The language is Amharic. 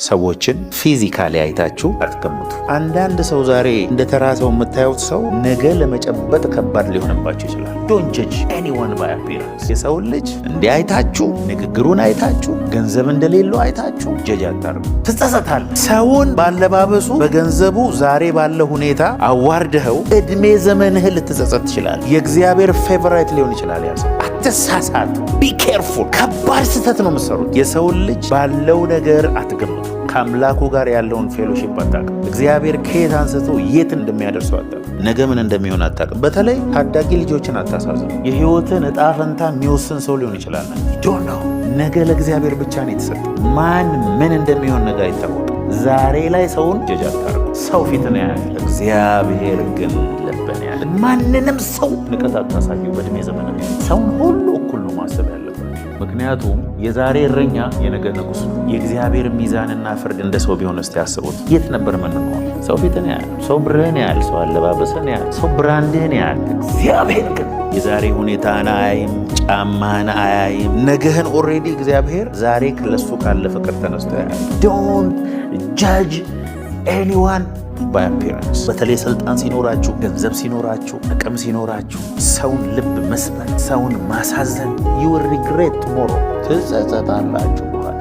ሰዎችን physically አይታችሁ አትገምቱ። አንዳንድ ሰው ዛሬ እንደ ተራ ሰው የምታዩት ሰው ነገ ለመጨበጥ ከባድ ሊሆንባችሁ ይችላል። Don't judge anyone by appearance። የሰውን ልጅ እንዲህ አይታችሁ፣ ንግግሩን አይታችሁ፣ ገንዘብ እንደሌለው አይታችሁ judge አታርጉ። ትጸጸታለህ። ሰውን ባለባበሱ፣ በገንዘቡ፣ ዛሬ ባለ ሁኔታ አዋርደኸው እድሜ ዘመንህ ልትጸጸት ትችላለህ። የእግዚአብሔር favorite ሊሆን ይችላል ያ ሰው። አትሳሳቱ። Be careful። ከባድ ስህተት ነው የምትሰሩት። የሰውን ልጅ ባለው ነገር አትገምቱ። ከአምላኩ ጋር ያለውን fellowship አታውቅም። እግዚአብሔር ከየት አንስቶ የት እንደሚያደርሰው አታውቅም። ነገ ምን እንደሚሆን አታውቅም። በተለይ ታዳጊ ልጆችን አታሳዝኑ። የህይወትን እጣ ፈንታ የሚወስን ሰው ሊሆን ይችላል። Don't know። ነገ ለእግዚአብሔር ብቻ ነው የተሰጠው። ማን ምን እንደሚሆን ነገ አይታወቅም። ዛሬ ላይ ሰውን judge አታርጉ። ሰው ፊትን ያያል፣ እግዚአብሔር ግን ልብን ያያል። ማንንም ሰው ንቀት አታሳዩ። በእድሜ ዘመን ሰውን ሁሉ እኩል ነው ማሰብ ያለባቸው። ምክንያቱም የዛሬ እረኛ የነገ ንጉሥ ነው። የእግዚአብሔር ሚዛንና ፍርድ እንደ ሰው ቢሆን እስቲ ያስቡት። የት ነበር ምንሆን? ሰው ፊትን ያያል፣ ሰው ብርህን ያያል፣ ሰው አለባበስን ያያል፣ ሰው brand ህን ያያል። እግዚአብሔር ግን የዛሬ ሁኔታን አያይም፣ ጫማህን አያይም፣ ነገህን already እግዚአብሔር ዛሬ ለሱ ካለ ፍቅር ተነስቶ ያያል። Don't judge anyone by appearance። በተለይ ስልጣን ሲኖራችሁ፣ ገንዘብ ሲኖራችሁ፣ አቅም ሲኖራችሁ ሰውን ልብ መስበር፣ ሰውን ማሳዘን you regret tomorrow፣ ትጸጸታላችሁ በኋላ።